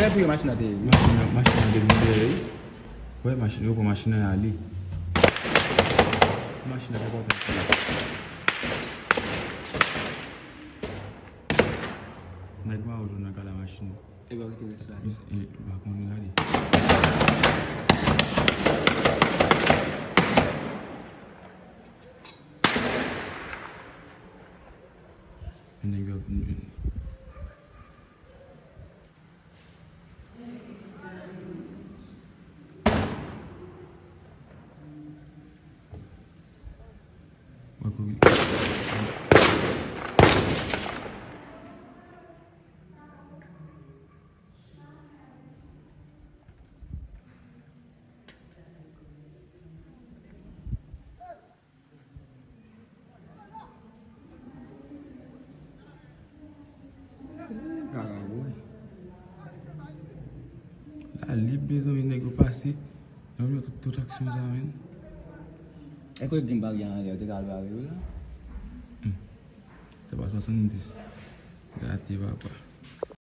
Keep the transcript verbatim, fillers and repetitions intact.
Lè pou yo machin nan te ye. Machin nan, machin nan te vin dèyè wi. Wè machin, yo pran machin nan y ale. Machin nan te kontan. Nèg mawo jòn nan kale machin nan. E ba kite rès la. E, e, ba konnen gade. E nèg yo ap vin jwenn. Mwen kouri. Kaka, boy. La lib, mezanmi, nèg yo pase. Nan yon tout, tout aksyon sa, menn. E kote gen bagay anlè, yo te ka al bare yo la? Hmm. Se pa swasanndis. Gate, papa.